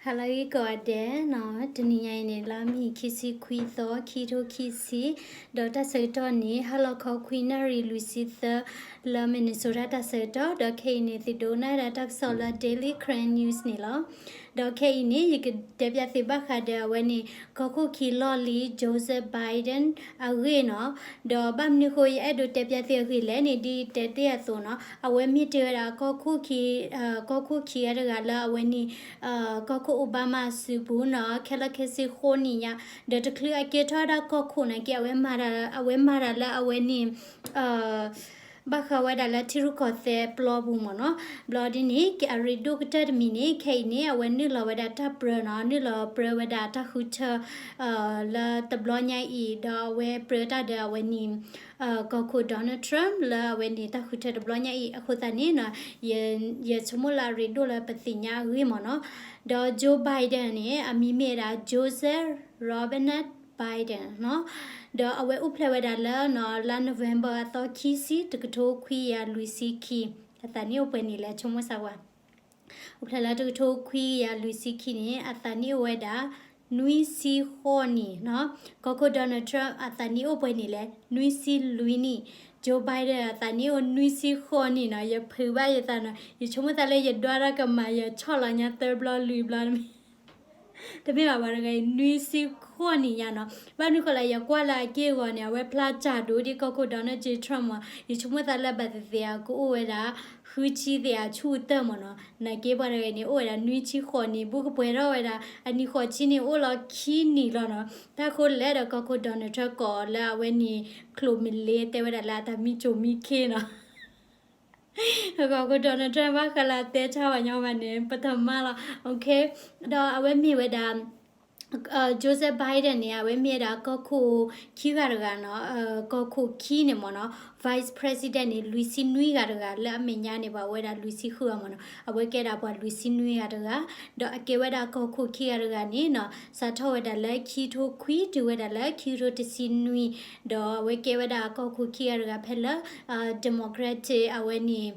ဟါလၢအဂ့ၤကိးဂၤဒဲးနီၤ, တနံၤညါအံၤန့ၣ် လါမ့ၤခံဆံခွံသီ ခံထိခံဆံ, ဒီးတၢ်ဆၢကတီၢ်န့ၣ် ဟါလီၤခီခွံနၣ်ရံၣ်လွံၢ်ဆံသၢ လၢ Minnesota တၢ်ဆၢကတီၢ်, ဒီးခဲအံၤန့ၣ် သုဒိကနၣ်ဝဲဒၣ်တၢ်ကစီၣ်လၢ Daily Karen News န့ၣ်လီၤ. ဒီးခဲအံၤန့ၣ် ယကတဲပၠးသုဘၣ်ဃးဒီးအဝဲန့ၣ် ကီၢ်ခိၣ်ခံလီၢ်လံၤ Joseph Biden အဂ့ၢ်နီၤ, ဒီးဘၣ်မနုၤဃိယအဲၣ်ဒိးတဲပၠးသုအဂ့ၢ်လဲၣ်န့ၣ် ဒ်တဲတ့ၢ်အသိးနီၤ, အဝဲမ့ၢ်တ့ၢ်ဝဲဒၣ်ကီၢ်ခိၣ်ခံ ကီၢ်ခိၣ်ခံဂၤတဂၤလၢအဝဲန့ၣ် ကီၢ်ခိၣ် Obama အစုပူၤနီၤ, ခဲလၢာ်ခဲဆ့ဃိးနံၣ်ညါ, ဒီးတချုးအကဲထီၣ်ဝဲဒၣ်ကီၢ်ခိၣ်နာ်က့ အဝဲမၤတၢ် အဝဲမၤတၢ်လၢအဝဲန့ၣ် ဘၣ်ဃးဝဲဒၣ်လၢထံရူၢ်ကီၢ်သဲးပျီပူၤမ့ၢ်နီၤ, ဘျီဒ်န့ၣ် အရ့ဒိၣ်ကတၢၢ်တမံၤန့ၣ် ခဲအံၤန့ၣ် အဝဲနုာ်လီၤဝဲဒၣ်တၢ်ပြၢနီၤ, နုာ်လီၤပြၢဝဲဒၣ်တၢ်ဃုထၢ လၢတဘျီညါအံၤ, ဒီးအဝဲပြၢတၢ်ဒီးအဝဲန့ၣ် ကီၢ်ခိၣ် Donald Trump လၢအဝဲန့ၣ်တၢ်ဃုထၢတဘျီညါအံၤ, အဃိသတးန့ၣ်နီၤ ယဆိကမိၣ်လၢအရ့ဒိၣ်လၢပသ့ၣ်ညါအဂ့ၢ်မ့ၢ်နီၤ, ဒီး Joe Biden န့ၣ် အမံၤမ့ၢ်ဝဲဒၣ် Joseph Robinette Biden နီၤ, ဒီးအဝဲအိၣ်ဖျဲၣ်ဝဲဒၣ်လၢနီၤ လါ November အသီခံဆံ တကထိခွံကယၤလွံၢ်ဆံခံ, အသးနံၣ်အိၣ်ပှဲၤနံၣ်လဲၣ် ဆိကမိၣ်စၢ်ဝဲ အိၣ်ဖျဲၣ်လၢတကထိခွံကယၤလွံၢ်ဆံခံန့ၣ် အသးနံၣ်အိၣ်ဝဲဒၣ် နွံဆံဃိးနံၣ်နီၤ, ကီၢ်ခိၣ် Donald Trump အသးနံၣ်အိၣ်ပှဲၤနံၣ်လဲၣ် နွံဆံလွံၢ်နံၣ်, Joe Biden အသးနံၣ်အိၣ်နွံဆံဃိးနံၣ်နီၤ, ယဖုးဘၣ်ယသးနီၤ, ယဆိကမိၣ်သးလၢယဒွးတၢ်ကမၤ ယဆီၣ်လီၤညါသၢဘျီလွံၢ်ဘျီတမ့ၢ် တမ့ၢ်ဘၣ် ပှၤတဂၤအံၤ နွံဆံဃိးနံၣ်ညါနီၤ, ဘၣ်မနုၤဃိလၢယကွၢ်လၢအက့ၢ်အဂီၤန့ၣ် အဝဲဖျါစၢ်ဒိၣ်ဒ်ကီၢ်ခိၣ် Donald J Trump မ့ၢ်, ယဆိကမိၣ်သးလၢဘၣ်သ့ၣ်သ့ၣ် အကအိၣ်ဝဲဒၣ် ဃုဆံသ့ၣ်အဆူၣ်အတၢၢ်မ့ၢ်နီၤ, နာ်က့ပှၤတဂၤအံၤန့ၣ် အိၣ်ဝဲဒၣ်နွံဆံဃိးနံၣ် ဘူးကပှဲၤထီၣ်ဝဲဒၣ် အနံၣ်ဃိးဆံန့ၣ် အိၣ်လီၤခံနံၣ်လီၤနီၤ, တၢ်ဃိလဲၣ်ဒီးကီၢ်ခိၣ် Donald Trump ကိးလၢအဝဲန့ၣ် ချိၣ်မံၤလ့ တဲဝဲဒၣ်လၢအတၢ်မံကၠိမံခ့နီၤ ကီၢ်ခိၣ် Donald Trump ဘၣ်ဃးလၢအတဲဆါပှၤညီမးန့ၣ် ပတမၤလီၤ, ဒီးအဝဲမ့ၢ်ဝဲဒၣ် Joseph Biden န့ၣ် အဝဲမ့ၢ်ဝဲဒၣ်ကီၢ်ခိၣ်ခံဂၤတဂၤနီၤ, ကီၢ်ခိၣ်ခံန့ၣ်မ့ၢ်နီၤ, Vice President န့ၣ် လွံၢ်ဆံနွံဂၤတဂၤ, လၢအမဲာ်ညါန့ၣ် ပှၤဝဲဒၣ်လွံၢ်ဆံဃုဂၤမ့ၢ်နီၤ, အဝဲကဲဒၣ်ပှၤလွံၢ်ဆံနွံဂၤတဂၤ, ဒီးအကဲဝဲဒၣ်ကီၢ်ခိၣ်ခံဂၤတဂၤန့ၣ်နီၤ, စးထီၣ်ဝဲဒၣ်လၢခံထိခွံ တုၤဝဲဒၣ်လၢခံထိတဆံနွံ, ဒီးအဝဲကဲဝဲဒၣ်ကီၢ်ခိၣ်ခံဂၤတဂၤဖဲလၢ Democratic အဝဲန့ၣ်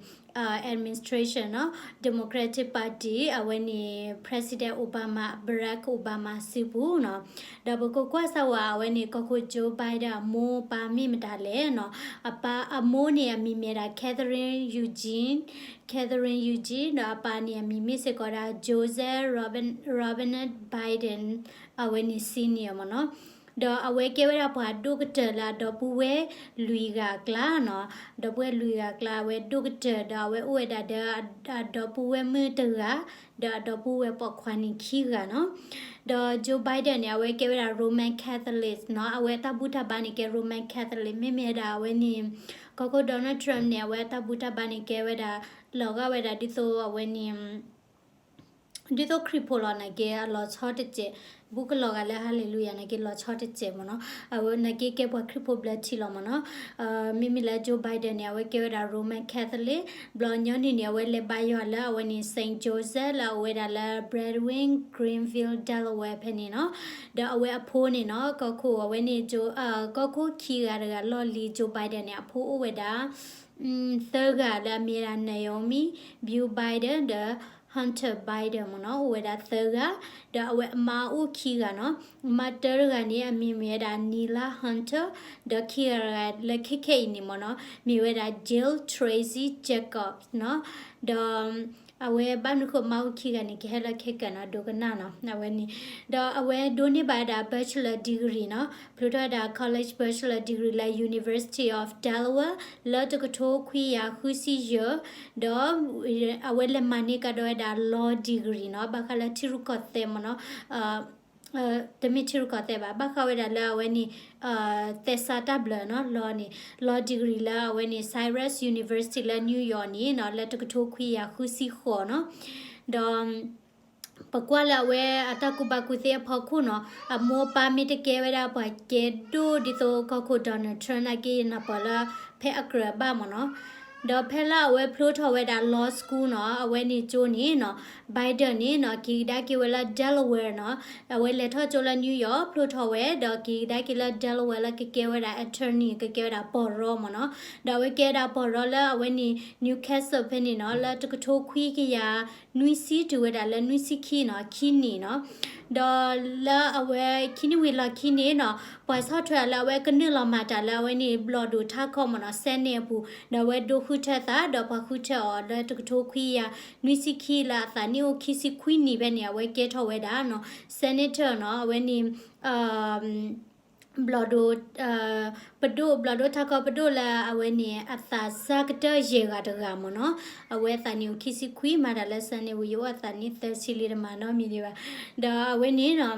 administration နီၤ, Democratic Party အဝဲန့ၣ် President Obama, Barack Obama စုပူၤနီၤ, ဒီးပကကွၢ်စၢ်ဝဲအဝဲန့ၣ် ကီၢ်ခိၣ် Joe Biden အမိၢ်အပၢ်မ့ၢ်မတၤလဲၣ်နီၤ, အပၢ်အမိၢ်န့ၣ် အမံၤမ့ၢ်ဒၣ် Catherine Eugene, Catherine Eugene ဒီးအပၢ်န့ၣ် အမံၤမ့ၢ်စ့ၢ်ကီးဒၣ် Joseph Robin, Robinette Biden အဝဲန့ၣ် Senior မ့ၢ်နီၤ, ဒီးအဝဲကဲဝဲဒၣ်ပှၤဒိၣ်ကတၢၢ်လၢအဒီပုၢ်ဝဲၢ်လွံၢ်ဂၤအကျါနီၤ, ဒီပုၢ်ဝဲၢ်လွံၢ်ဂၤအကျါ အဝဲဒိၣ်ကတၢၢ် ဒီးအဝဲအိၣ်ဝဲဒၣ်ဒီးအဒီပုၢ်ဝဲၢ်မုၣ်တဂၤ, ဒီးအဒီပုၢ်ဝဲၢ်ပိာ်ခွါန့ၣ်ခံဂၤနီၤ, ဒီး Joe Biden န့ၣ် အဝဲကဲဝဲဒၣ် Roman Catholic နီၤ, အဝဲအတၢ်ဘူၣ်တၢ်ဘါန့ၣ်ကဲ Roman Catholic မ့မ့ၢ်ဝဲဒၣ်အဝဲန့ၣ် ကီၢ်ခိၣ် Donald Trump န့ၣ် အဝဲအတၢ်ဘူၣ်တၢ်ဘါန့ၣ်ကဲဝဲဒၣ် လီၤဂာ်ဝဲဒၣ်ဒ်သိးအဝဲန့ၣ် ဒ်သိးခရံာ်ဖိလီၤ, နာ်က့အလီၤဆီတစဲး, ဘူးကလီၤဂာ်လၢ Hallelujah နာ်က့လီၤဆီတစဲးမ့ၢ်နီၤ, အဝဲနာ်က့ကဲပှၤခရံာ်ဖိဘျၢထံလီၤမ့ၢ်နီၤ, မ့မ့ၢ်လၢ Joe Biden န့ၣ် အဝဲကဲဝဲဒၣ် Roman Catholic, ဘျီညီနုၢ်န့ၣ် အဝဲလဲၤဘါယွၤလၢအဝဲန့ၣ် Saint Joseph လၢအအိၣ်ဝဲဒၣ်လၢ Baldwin, Greenville, Delaware ဖဲန့ၣ်နီၤ, ဒီးအဝဲအဖိန့ၣ်နီၤ, ကီၢ်ခိၣ်အဝဲန့ၣ် ကီၢ်ခိၣ်ခံဂၤတဂၤလီၢ်လံၤ Joe Biden န့ၣ် အဖိအိၣ်ဝဲဒၣ် သၢဂၤလၢအမ့ၢ်ဝဲဒၣ် Naomi, Beau Biden ဒီး Hunter Biden မ့ၢ်နီၤ, အိၣ်ဝဲဒၣ်သၢဂၤ, ဒီးအဝဲအမါအိၣ်ခံဂၤနီၤ, အမါတၢတဂၤန့ၣ် အမံၤမ့ၢ်ဝဲဒၣ် Neilah Hunter, ဒီးခံဂၤတဂၤလၢခဲခဲအံၤန့ၣ်မ့ၢ်နီၤ, မ့ၢ်ဝဲဒၣ် Jill Tracy Jacobs နီၤ, ဒီး အဝဲဘၣ်မနုၤဃိမါအိၣ်ခံဂၤန့ၣ် ကဟဲလၢခဲကၢနီၤ ဒိကနၣ်နီၤ အဝဲန့ၣ်, ဒီးအဝဲဒိးန့ၢ်ဘၣ်ဝဲဒၣ် bachelor degree နီၤ, ဖျိထီၣ်ဝဲဒၣ် college bachelor degree လၢ University of Delaware လၢတကထိခွံကယၤဃုဆံယဲၢ်, ဒီးအဝဲလဲၤမၤန့ၢ်ကဒီးဝဲဒၣ် law degree နီၤ, ဘၣ်ဃးလၢထံရူၢ်ကီၢ်သဲးမ့ၢ်နီၤ, တမ့ၢ်ထံရူၢ်ကီၢ်သဲးဘၣ်, ဘၣ်ဃးဝဲဒၣ်လၢအဝဲန့ၣ် သဲစးတၢ်ဘျၢနီၤ law န့ၣ် law degree လၢအဝဲန့ၣ် Cyrus University လၢ New York န့ၣ်နီၤ လၢတကထိခွံကယၤဃုဆံဃိးနီၤ, ဒီး ပကွၢ်လၢအဝဲအတၢ်ကူၣ်ဘၣ်ကူၣ်သ့အဖီခိၣ်နီၤ, အမိၢ်အပၢ်မ့ၢ်တကဲဝဲဒၣ်ပှၤကဲဒိၣ်ဒ်သိးကီၢ်ခိၣ် Donald Trump နာ်က့ ယနၢ်ပၢၢ်လၢဖဲအကြၢးအဘၣ်မ့ၢ်နီၤ, ဒီးဖဲလၢအဝဲဖျိထီၣ်ဝဲဒၣ် law school နီၤ, အဝဲန့ၣ်ကၠိန့ၣ်နီၤ, Biden န့ၣ်နီၤ က့ၤကဒါက့ၤဝဲလၢ Delaware နီၤ, အဝဲလဲၤထီၣ်ကၠိလၢ New York ဖျိထီၣ်ဝဲ ဒီးက့ၤကဒါက့ၤလၢ Delaware လၢကကဲဝဲဒၣ် attorney ကကဲဝဲဒၣ်ပီၢ်ရီမ့ၢ်နီၤ, ဒီးအဝဲကဲဒၣ်ပီၢ်ရီလၢအဝဲန့ၣ် Newcastle ဖဲန့ၣ်နီၤ, လၢတကထိခွံကယၤ နွံဆံတုၤဝဲဒၣ်လၢနွံဆံခံနီၤ, ခံနံၣ်နီၤ, ဒီးလၢအဝဲခံနံၣ်ဝံၤလီၢ်ခံန့ၣ်နီၤ, ပှၤဆီၣ်ထွဲအီၤလၢအဝဲကနုာ်လီၤမၤတၢ်လၢအဝဲန့ၣ် ဘျီၣ်ဒိၣ်ထးခီမ့ၢ်နီၤ, Senate အပူၤ, ဒီးအဝဲဒိဃုထၢသး ဒီးပှၤဃုထၢအီၤလၢတကထိခွံကယၤ နွံဆံခံလၢအသးနံၣ်အိၣ်ခံဆံခွံနံၣ်ဖဲန့ၣ် အဝဲကဲထီၣ်ဝဲဒၣ်နီၤ, Senator နီၤ, အဝဲန့ၣ် ဘျီၣ်ဒိၣ် ပဒိၣ် ဘျီၣ်ဒိၣ်ထးခီပဒိၣ်လၢအဝဲန့ၣ် အသးစၢ်ကတၢၢ်ယဲၢ်ဂၤတဂၤမ့ၢ်နီၤ, အဝဲအသးနံၣ်အိၣ်ခံဆံခွံ မၤတၢ်လၢ Senate ဝံၤ ယအိၣ်အသးနံၣ်သၢဆံလံ တမၤနီတမံၤဒံးဘၣ်, ဒီးအဝဲန့ၣ်နီၤ,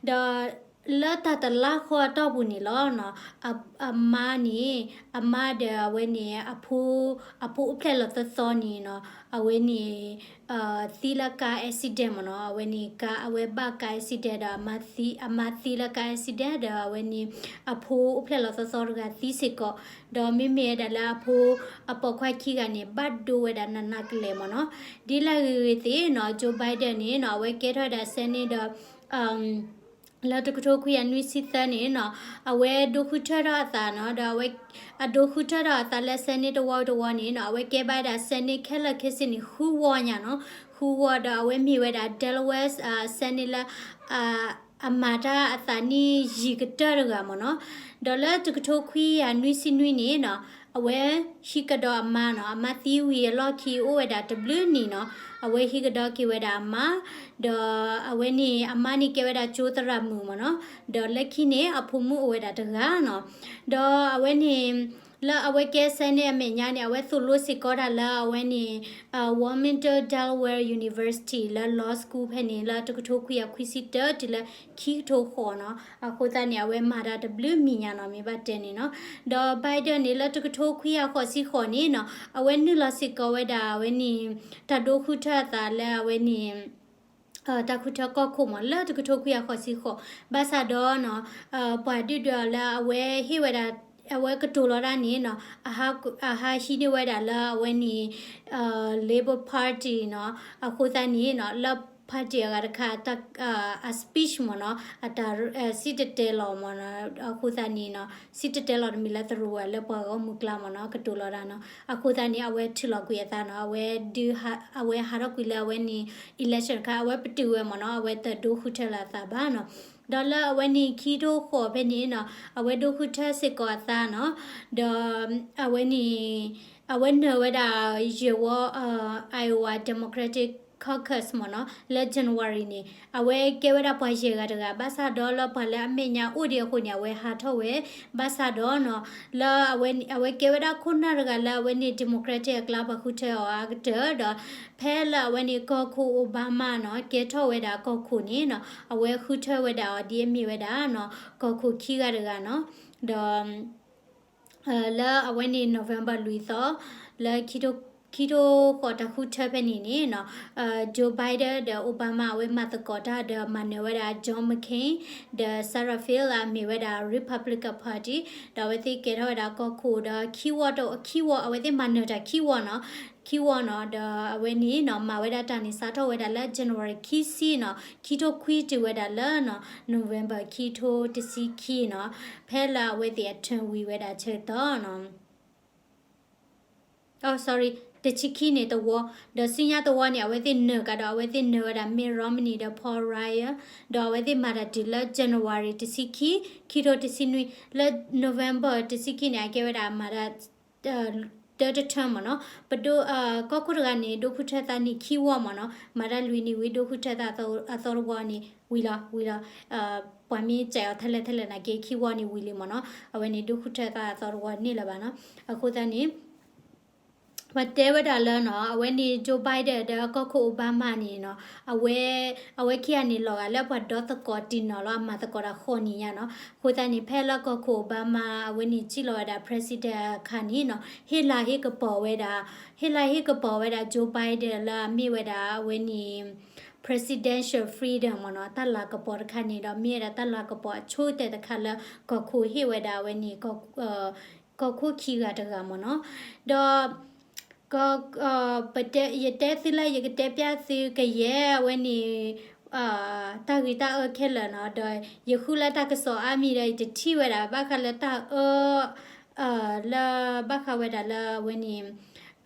ဒီးလၢတၢ်တလါဃီအတီၢ်ပူၤန့ၣ်လီၤနီၤ, အ အမါန့ၣ် အမါဒီးအဝဲန့ၣ် အဖိ အဖိအိၣ်ဖျဲၣ်လီၤသီသီန့ၣ်နီၤ, အဝဲန့ၣ် သံလၢကါ accident မ့ၢ်နီၤ, အဝဲန့ၣ်ကါ အဝဲဘၣ်ကါ accident ဒီး အမါသံလၢကါ accident ဒီးအဝဲန့ၣ် အဖိအိၣ်ဖျဲၣ်လီၤသီသီတဂၤသံစ့ၢ်ကီး, ဒီးမ့မ့ၢ်ဝဲဒၣ်လၢအဖိအပိာ်ခွါခံဂၤန့ၣ် ဘၣ်ဒိဝဲဒၣ်နးနးကလဲာ်မ့ၢ်နီၤ, ဒ်လဲၣ်ဂ့ၤဂ့ၤသ့ၣ်နီၤ, Joe Biden န့ၣ်နီၤ, အဝဲကဲထီၣ်ဝဲဒၣ် Senate ဒီး လၢတကထိခွံကယၤနွံဆံသၢန့ၣ်နီၤ, အဝဲဒိဃုထၢထီၣ်အသးနီၤ, ဒီးအဝဲ အဒိဃုထၢထီၣ်အသးလၢ Senate တဝီတဝီန့ၣ်နီၤ, အဝဲကဲဘၣ်ဝဲဒၣ် Senate ခဲလၢာ်ခဲဆ့န့ၣ် ဃုဝီညါနီၤ, ဃုဝီဒီးအဝဲမ့ၢ်ဝဲဒၣ် Delaware Senate လၢ အမၤတၢ်အသးနံၣ်ယံာ်ကတၢၢ်တဂၤမ့ၢ်နီၤ, ဒီးလၢတကထိခွံကယၤနွံဆံနွံန့ၣ်နီၤ, အဝဲဟံးကဒီးအမါနီၤ, အမါသံဝံၤအလီၢ်ခံအိၣ်ဝဲဒၣ်တဘျုးနံၣ်နီၤ, အဝဲဟံးကဒီးက့ၤဝဲဒၣ်အမါ, ဒီးအဝဲန့ၣ် အမါန့ၣ်ကဲဝဲဒၣ်ကၠိသရၣ်မုၣ်မ့ၢ်နီၤ, ဒီးလၢခံန့ၣ် အဖိမုၣ်အိၣ်ဝဲဒၣ်တဂၤနီၤ, ဒီးအဝဲန့ၣ် လၢအဝဲကဲ Senate အမဲာ်ညါန့ၣ် အဝဲသိၣ်လိစ့ၢ်ကီးတၢ်လၢအဝဲန့ၣ် Wilmington Delaware University လၢ Law School ဖဲန့ၣ် လၢတကထိခွံကယၤခွံဆံတၢတုၤလၢခံကထိဃိးနီၤ, အဃိသတးန့ၣ် အဝဲမၤတၢ်တဘျုးမံၤညါနီၤ, မ့ၢ်ဘၣ်တဲန့ၣ်နီၤ, ဒီး Biden န့ၣ် လၢတကထိခွံကယၤဃိးဆံဃိးန့ၣ်နီၤ, အဝဲနုာ်လီၤစ့ၢ်ကီးဝဲဒၣ်အဝဲန့ၣ် တၢ်ဒိဃုထၢအသးလၢအဝဲန့ၣ် တၢ်ဃုထၢကီၢ်ခိၣ်မ့ၢ် လၢတကထိခွံကယၤဃိးဆံဃိး, ဘၣ်ဆၣ်ဒီးနီၤ, ပှၤဒုၣ်ဒွဲၣ်အီၤလၢအဝဲဟ့ၣ်ဝဲဒၣ် အဝဲကတိၤလီၤတၢ်န့ၣ်နီၤ, အဟးဟံးန့ၢ်ဝဲဒၣ်လၢအဝဲန့ၣ် Labor Party နီၤ, အဃိသတးန့ၣ်နီၤ, လၢ party အဂၤတခါ အ speech မ့ၢ်နီၤ, အတၢ်စံၣ်တဲၤတဲလီၤမ့ၢ်နီၤ, အဃိသတးန့ၣ်နီၤ, စံၣ်တဲၤတဲလီၤတမံၤလၢသရိာ်ဝဲလၢပှၤဂီၢ်မုၢ်ကျါမ့ၢ်နီၤ, ကတိၤလီၤတၢ်နီၤ, အဃိသတးန့ၣ် အဝဲထုးလီၤကွံာ်အသးနီၤ, အဝဲ အဝဲဟးထီၣ်ကွံာ်လၢအဝဲန့ၣ် election တခါ အဝဲပတုာ်ဝဲမ့ၢ်နီၤ, အဝဲတဒိဃုထၢလၢအသးဘၣ်နီၤ, ဒီးလၢအဝဲန့ၣ်ခံကထိဃိးဖဲန့ၣ်နီၤ, အဝဲဒိဃုထၢစ့ၢ်ကီးအသးနီၤ, ဒီး အဝဲန့ၣ် အဝဲနၢၤဝဲဒၣ် ယဲၢ်ဝီ Iowa Democratic Caucus မ့ၢ်နီၤ, လၢ January န့ၣ် အဝဲကဲဝဲဒၣ်ပှၤယဲၢ်ဂၤတဂၤ, ဘၣ်ဆၣ်ဒီးလၢပှၤလၢအမဲာ်ညါအိၣ်ဒံးအဃိန့ၣ် အဝဲဟးထီၣ်ဝဲ, ဘၣ်ဆၣ်ဒီးနီၤ, လၢအဝဲ အဝဲကဲဝဲဒၣ်ခိၣ်နၢ်တဂၤလၢအဝဲန့ၣ် Democratic အကျါပှၤဃုထၢအီၤအါကတၢၢ်ဒီး ဖဲလၢအဝဲန့ၣ် ကီၢ်ခိၣ် Obama နီၤ ကဲထီၣ်ဝဲဒၣ်ကီၢ်ခိၣ်န့ၣ်နီၤ, အဝဲဃုထၢဝဲဒၣ်အီၤဒ်အမ့ၢ်ဝဲဒၣ်နီၤ ကီၢ်ခိၣ်ခံဂၤတဂၤနီၤ, ဒီး လၢအဝဲန့ၣ် November လွံၢ်သီ, လၢ ခံထိဃိးတၢ်ဃုထၢဖဲန့ၣ်န့ၣ်နီၤ, Joe Biden ဒီး Obama အဝဲမၤသကိးတၢ်ဒီးမၤနၢၤဝဲဒၣ် John McCain ဒီး Sarah Field လၢအမ့ၢ်ဝဲဒၣ် Republican Party ဒီးအဝဲသ့ၣ်ကဲထီၣ်ဝဲဒၣ်ကီၢ်ခိၣ်ဒီးခံဝီတ ခံဝီ အဝဲသ့ၣ်မၤနၢၤတၢ်ခံဝီနီၤ, ခံဝီနီၤ, ဒီးအဝဲန့ၣ်နီၤ မၤဝဲဒၣ်တၢ်န့ၣ် စးထီၣ်ဝဲဒၣ်လၢ January ခံဆံနီၤ, ခံထိခွံတုၤဝဲဒၣ်လၢနီၤ November ခံထိတဆံခံနီၤ, ဖဲလၢအဝဲသ့ၣ်အ term ဝံၤဝဲဒၣ်ဆၢကတီၢ်နီၤ အိ sorry, တဆံခံန့ၣ်တဝီ, ဒီးဆူညါတဝီန့ၣ် အဝဲသ့ၣ်နၢၤကဒီး အဝဲသ့ၣ်နၢၤဝဲဒၣ် Mitt Romney ဒီး Paul Ryan, ဒီးအဝဲသ့ၣ်မၤတၢ်တုၤလၢ January တဆံခံ, ခံထိတဆံနွံ, လၢ November တဆံခံန့ၣ် အကဲဝဲဒၣ်မၤတၢ် တၢတ term မ့ၢ်နီၤ, ပဒိ ကီၢ်ခိၣ်တဂၤန့ၣ် ဒိဃုထၢသးန့ၣ်ခံဝီမ့ၢ်နီၤ, မၤတၢ်လွံၢ်နံၣ်ဝံၤ ဒိဃုထၢသးအသီတဝီန့ၣ် ဝံၤလီၤ ဝံၤလီၤ, ပှၤမ့ၢ်စဲးအီၤထဲလဲၣ်ထဲလဲၣ်နာ်က့ ခံဝီန့ၣ်ဝံၤလံမ့ၢ်နီၤ, အဝဲန့ၣ် ဒိဃုထၢသးအသီတဝီန့ၣ်လၢၤဘၣ်နီၤ, အဃိသတးန့ၣ် ပှၤတဲဝဲဒၣ်လၢနီၤ, အဝဲန့ၣ် Joe Biden ဒီးကီၢ်ခိၣ် Obama န့ၣ်နီၤ, အဝဲ အဝဲခံဂၤန့ၣ် လီၤဂာ်လၢပှၤဒီသကိးတံၢ်နီၤလီၤ, အမၤသကိးတၢ်ဃိးနံၣ်ညါနီၤ, အဃိသတးန့ၣ် ဖဲလၢကီၢ်ခိၣ် Obama အဝဲန့ၣ် စံၣ်လီၤဝဲဒၣ် president အခါန့ၣ်နီၤ, ဟ့ၣ်လၤဟ့ၣ်ကပီၤဝဲဒၣ်, ဟ့ၣ်လၤဟ့ၣ်ကပီၤဝဲဒၣ် Joe Biden လၢအမ့ၢ်ဝဲဒၣ် အဝဲန့ၣ် presidential freedom မ့ၢ်နီၤ, တၢ်လၤကပီၤတခါန့ၣ်ဒီး မ့ၢ်ဝဲဒၣ်တၢ်လၤကပီၤအဆိကတၢၢ်တခါလၢ ကီၢ်ခိၣ်ဟ့ၣ်ဝဲဒၣ်အဝဲန့ၣ် ကီၢ်ခိၣ်ခံဂၤတဂၤမ့ၢ်နီၤ, ဒီး က ပတဲ ယတဲသုလၢယကတဲပျဲသုကယဲၢ်အဝဲန့ၣ် တၢ်ဂ့ၢ်တၢ်အၢခဲလၢာ်နီၤ, ဒီးယဃုလၢတၢ်ကစီၣ်အါမံၤဒီး ယတထံၣ်ဝဲဒၣ် ဘၣ်ဃးလၢတၢ်အၢ လၢဘၣ်ဃးဝဲဒၣ်လၢအဝဲန့ၣ်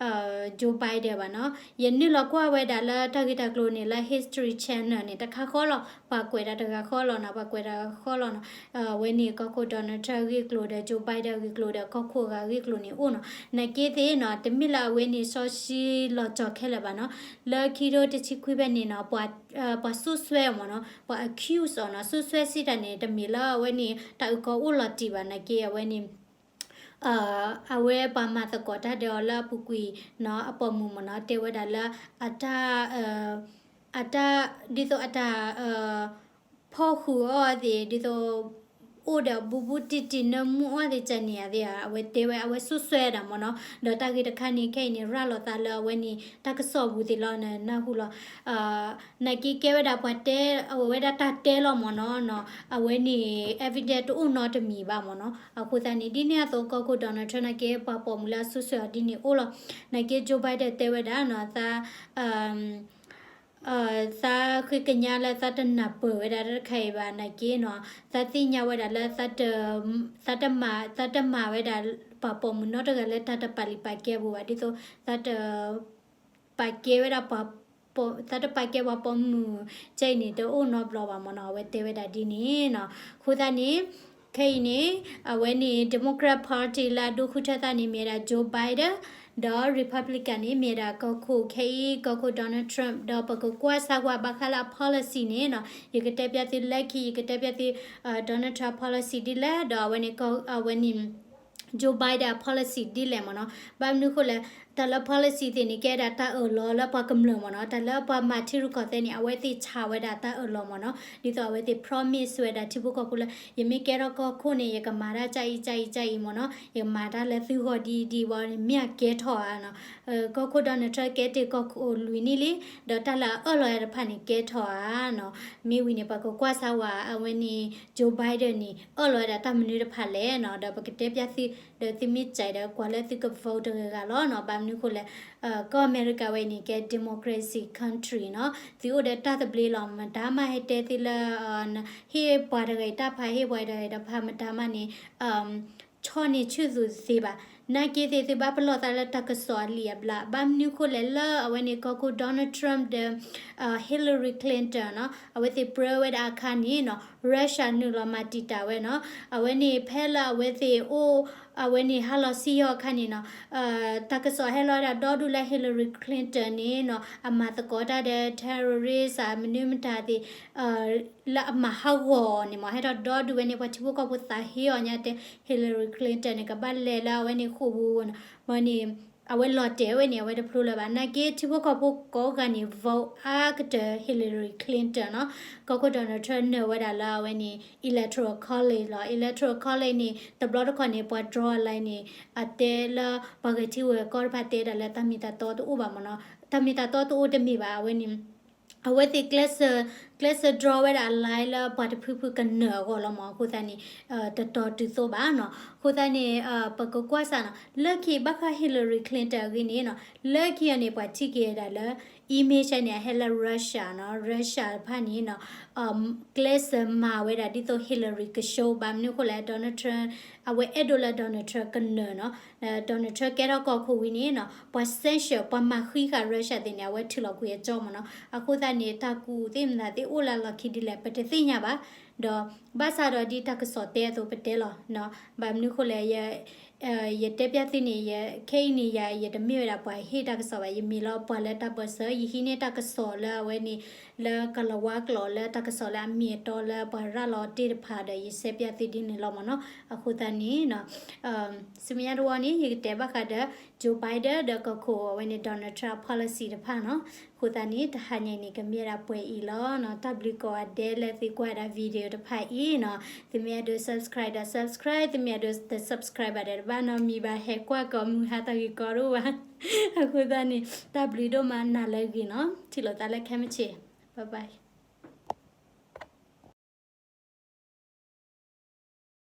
Joe Biden ဘၣ်နီၤ. ယနုာ်လီၤကွၢ်ဝဲဒၣ်လၢတၢ်ဂ့ၢ်တၢ်ကျိၤန့ၣ် လၢ History Channel န့ၣ် တခါဃီလီၤ, ပှၤကွဲးဒၣ်တဂၤဃီလီၤနီၤ, ပှၤကွဲးဒၣ်ဃီလီၤနီၤ. အဝဲန့ၣ် ကီၢ်ခိၣ် Donald Trump ဂ့ၢ်ကျိၤဒီး Joe Biden ဂ့ၢ်ကျိၤဒီး ကီၢ်ခိၣ်အဂၤဂ့ၢ်ကျိၤန့ၣ်အိၣ်နီၤ. နာ်က့သ့ၣ်နီၤ တမ့ၢ်လၢအဝဲန့ၣ် စီဆှံလီၤကၠီၤခဲလၢာ်ဘၣ်နီၤ. လၢခံထိတဆံခွံဖဲန့ၣ်နီၤ ပှၤ ပှၤစူးစွဲအီၤမ့ၢ်နီၤ, ပှၤ accuse အီၤနီၤ, စူးစွဲစံးတၢ်န့ၣ် တမ့ၢ်လၢအဝဲန့ၣ် တၢ်အုၣ်ကီၤအိၣ်လီၤတံၢ်ဘၣ်. နာ်က့အဝဲန့ၣ် အဝဲပှၤမၤသကိးတၢ်ဒီးအီၤလၢအပူၤကွံာ်နီၤ အပိာ်မုၣ်မ့ၢ်နီၤ တဲဝဲဒၣ်လၢ အတၢ် အတၢ် ဒ်သိးအတၢ် ဖီၣ်ဃုာ်အီၤသ့ၣ် ဒ်သိး အိၣ်ဒီးဘူးဘူးတံၢ်တံၢ် နၢမူအီၤသ့ၣ် ကန့ၣ်ဧါသ့ၣ်ဧါ အဝဲတဲဝဲ အဝဲစူးစွဲဒၣ်မ့ၢ်နီၤ. ဒီးတၢ်ဂ့ၢ်တခါန့ၣ် ခဲအံၤန့ၣ် ရၤလီၤသးလၢအဝဲန့ၣ် တၢ်ကစီၣ်ပူၤသ့ၣ်လီၤ နနၢ်ဟူလီၤ. နာ်က့ကဲဝဲဒၣ်ပှၤတဲ အဝဲဒၣ်တၢ်တဲလီၤမ့ၢ်နီၤ, အဝဲန့ၣ် evidence တအိၣ်နီတမံၤဘၣ်မ့ၢ်နီၤ. အဃိသတးန့ၣ် ဒ်န့ၣ်အသိး ကီၢ်ခိၣ် Donald Trump နာ်က့ ပှၤပိာ်မုၣ်လၢအစူးစွဲအီၤဒ်န့ၣ်အိၣ်လီၤ. နာ်က့ Joe Biden တဲဝဲဒၣ်နီၤ သး သးဃ့ကညးလၢသးတနၢ်ပၢၢ်ဝဲဒၣ်တၢ်တခါအံၤဘၣ်နာ်က့နီၤ, သးသ့ၣ်ညါဝဲဒၣ်လၢ သးတမၤ သးတမၤဝဲဒၣ် ပှၤပိာ်မုၣ်နီတဂၤလၢတၢ်တပာ်လုၢ်ပာ်ကဲပူၤဘၣ်, ဒ်သိး သးတ ပာ်ကဲဝဲဒၣ်ပှၤ သးတပာ်ကဲပှၤပိာ်မုၣ် ကဲအံၤန့ၣ် တအိၣ်နီတဘျီဘၣ်မ့ၢ်နီၤ, အဝဲတဲဝဲဒၣ်ဒ်န့ၣ်နီၤ. အဃိသတးန့ၣ် ခဲအံၤန့ၣ် အဝဲန့ၣ် Democrat Party လၢအဒိဃုထၢသးန့ၣ် မ့ၢ်ဝဲဒၣ် Joe Biden, ဒီး Republican န့ၣ် မ့ၢ်ဝဲဒၣ်ကီၢ်ခိၣ်ခဲအံၤ ကီၢ်ခိၣ် Donald Trump, ဒီးပကကွၢ်စၢ်ကွၢ်ဘၣ်ဃးလၢအ policy န့ၣ်နီၤ, ယကတဲပျဲသုလၢခံ ယကတဲပျဲသု Donald Trump policy ဒ်လဲၣ်, ဒီးအဝဲန့ၣ် အဝဲန့ၣ် Joe Biden အ policy ဒ်လဲၣ်မ့ၢ်နီၤ. ဘၣ်မနုၤအဃိလဲၣ်, တၢ်လၢ policy သ့ၣ်န့ၣ် ကဲဒၣ်တၢ်အၢၣ်လီၤလၢပှၤကမျၢၢ်မ့ၢ်နီၤ, တၢ်လၢပှၤမၤထံရူၢ်ကီၢ်သဲးန့ၣ် အဝဲသ့ၣ်ဆးဝဲဒၣ်တၢ်အၢၣ်လီၤမ့ၢ်နီၤ, ဒ်သိးအဝဲသ့ၣ် promise ဝဲဒၣ်ထံဖိကီၢ်ဖိလၢ ယမ့ၢ်ကဲထီၣ်ကီၢ်ခိၣ်န့ၣ် ယကမၤတၢ်ကအံၤကအံၤကအံၤမ့ၢ်နီၤ, ယကမၤတၢ်လၢသုဂီၢ်ဒ်အံၤဒ်အံၤဝံၤန့ၣ် မ့ၢ်အကဲထီၣ်ဧါနီၤ. ကီၢ်ခိၣ် Donald Trump ကဲတ့ၢ်ကီၢ်ခိၣ်လွံၢ်နံၣ်လံ, ဒီးတၢ်လၢအအၢၣ်လီၤဝဲဒၣ်တဖၣ်န့ၣ်ကဲထီၣ်ဧါနီၤ. မ့ၢ်ဝံၤန့ၣ် ပကကွၢ်စၢ်ဝဲ အဝဲန့ၣ် Joe Biden န့ၣ် အၢၣ်လီၤဝဲဒၣ်တၢ်မနုၤတဖၣ်လဲၣ်နီၤ, ဒီးပကတဲပျဲသု ဒီးသုမ့ၢ်စံးဒီးကွၢ်လၢသုက vote တဂၤဂၤလီၤနီၤ. ဘၣ်မနုၤအဃိလဲၣ်, ကီၢ်အမဲရကၤဝဲအံၤန့ၣ် ကဲ democracy country နီၤ, သုအိၣ်ဒီးတၢ်သဘျ့လီၤ. မတၤမးဟဲတဲသုလၢ ဟ့ၣ်ပှၤတဂၤအံၤတၢ်ဖး ဟ့ၣ်ပှၤတဂၤအံၤတၢ်ဖး မတၤမးန့ၣ် ဆီၣ်န့ၢ်ဆူၣ်သုသ့ဘၣ်. နာ်က့သ့ၣ်သုဘၣ်ပလီၢ်သးလၢတၢ်ကစီၣ်အလံာ်အဘျၣ်. ဘၣ်မနုၤအဃိလဲၣ်, လၢအဝဲန့ၣ် ကီၢ်ခိၣ် Donald Trump ဒီး Hillary Clinton နီၤ, အဝဲသ့ၣ်ပြၢဝဲဒၣ်အခါန့ၣ်နီၤ, Russia နုာ်လီၤမၤတံာ်တာ်ဝဲနီၤ. အဝဲန့ၣ် ဖဲလၢအဝဲသ့ၣ်အိၣ် အဝဲန့ၣ်ဟါလီၤစံယီၤအခါန့ၣ်နီၤ, တၢ်ကစီၣ်ဟဲလီၤဝဲဒၣ်ဒီဒူၣ်လၢ Hillary Clinton န့ၣ်နီၤ, အမၤသကိးတၢ်ဒီး terrorist မနုၤမတၤသ့ၣ် လၢအမၤဟးဂီၤန့ၣ်မး ဟဲထီၣ်ဒီဒူၣ်ဝဲန့ၣ် ပှၤထံဖိကီၢ်ဖိသးဟ့အီၤညါတဲ Hillary Clinton န့ၣ် ကဘၣ်လဲၤလၢအဝဲန့ၣ်ဃိာ်ပူၤနီၤ. ဝဲန့ၣ် အဝဲလီၤတဲာ်ဝဲန့ၣ် အဝဲတဖျိလၢၤဘၣ်. နာ်က့ထံဖိကီၢ်ဖိကိးဂၤန့ၣ် vote အါကတၢၢ် Hillary Clinton နီၤ. ကီၢ်ခိၣ် Donald Trump နၢၤဝဲဒၣ်လၢအဝဲန့ၣ် electoral college လီၤ. Electoral college န့ၣ် တဘျီတခီၣ်န့ၣ် ပှၤ draw အ line န့ၣ် အတဲလၢ ပှၤဂဲၤထံဝဲၤကီၢ်တဖၣ်တဲဒၣ်လၢတၢ်မ့ၢ်တၢ်တီတအိၣ်ဘၣ်မးနီၤ. တၢ်မ့ၢ်တၢ်တီတအိၣ်တမ့ၢ်ဘၣ် အဝဲန့ၣ် အဝဲသ့ၣ် ကျဲးစၢး ကျဲးစၢး draw ဝဲဒၣ်အ line လၢပှၤတဖုဖုကနၢၤအဂီၢ်လီၤမး. အဃိသတးန့ၣ် တတီၤတုၤသိးဘၣ်နီၤ. အဃိသတးန့ၣ် ပကကွၢ်စၢ်နီၤ လၢခံဘၣ်ဃး Hillary Clinton အဂ့ၢ်န့ၣ်နီၤ, လၢခံအီၤန့ၣ် ပှၤထံၣ်က့ၤဒၣ်လၢ image န့ၣ် အဟဲလၢ Russia နီၤ. Russia တဖၣ်န့ၣ်နီၤ ကျဲးစၢးမၤဝဲဒၣ်ဒ်သိး Hillary က show ဘၣ်မနုၤအဃိလဲၣ် Donald Trump အဝဲအဲၣ်ဒိးလၢ Donald Trump ကနၢၤနီၤ. Donald Trump ကဲထီၣ်ကီၢ်ခိၣ်ဝံၤန့ၣ်နီၤ ပှၤ sanction ပှၤမၤဃံဃာ် Russia သ့ၣ်န့ၣ် အဝဲထုးလီၤကွံာ်အကၠီမးနီၤ. အဃိသတးန့ၣ် တၢ်ကူၣ်သ့ၣ်မတၤသ့ၣ်အိၣ်လၢအလီၢ်ခံဒ်လဲၣ် ပတသ့ၣ်ညါဘၣ်. ဒီးဘၣ်ဆၣ်ဒီးဒ်တၢ်ကစီၣ်တဲအသိးပတဲလီၤ. ဘၣ်မနုၤအဃိလဲၣ် ယတဲပျဲသုန့ၣ် ခဲအံၤန့ၣ် ယတမ့ၢ်ဝဲဒၣ်ပှၤဟ့ၣ်တၢ်ကစီၣ်ဘၣ်, ယမ့ၢ်လီၤပှၤလၢတၢ်ပၢၢ်ဆၢ ယဟံးန့ၢ်တၢ်ကစီၣ်လၢအဝဲန့ၣ် လၢကလၤဝါကျိာ်လၢတၢ်ကစီၣ်လၢအမ့ၢ်အတီလၢပှၤရၤလီၤတ့ၢ်တဖၣ်ဒီး ယစဲးပျဲသုဒ်န့ၣ်လီၤမးနီၤ. အဃိသတးန့ၣ် ဆူမဲာ်ညါတဝီန့ၣ် ယကတဲဘၣ်ဃးဒီး Joe Biden ဒီးကီၢ်ခိၣ်အဝဲန့ၣ် Donald Trump policy တဖၣ်နီၤ. အဃိသတးန့ၣ် တဟါညါအံၤန့ၣ် ကမ့ၢ်ဝဲဒၣ်ပှဲၤအံၤလီၤနီၤ. တၢ်ဘျုးကိးဂၤဒဲးလၢသုကွၢ်ဝဲဒၣ် video တဖၣ်အံၤနီၤ. သုမ့ၢ်အဲၣ်ဒိး subscribe ဒီး subscribe, သုမ့ၢ်အဲၣ်ဒိးတ subscribe ဘၣ်ဒီးတဘၣ်နီတမံၤဘၣ်, ဟဲကွၢ်ကီးမုၢ်ဟါတၢ်ဂ့ၢ်ကီတအိၣ်ဘၣ်. အဃိသတးန့ၣ် တၢ်ဘျုးဒိၣ်မး နၤလၢအဂ့ၤနီၤ. ထံၣ်လိာ်သးလၢခဲမုၢ်ဆ့ၣ်. Bye bye.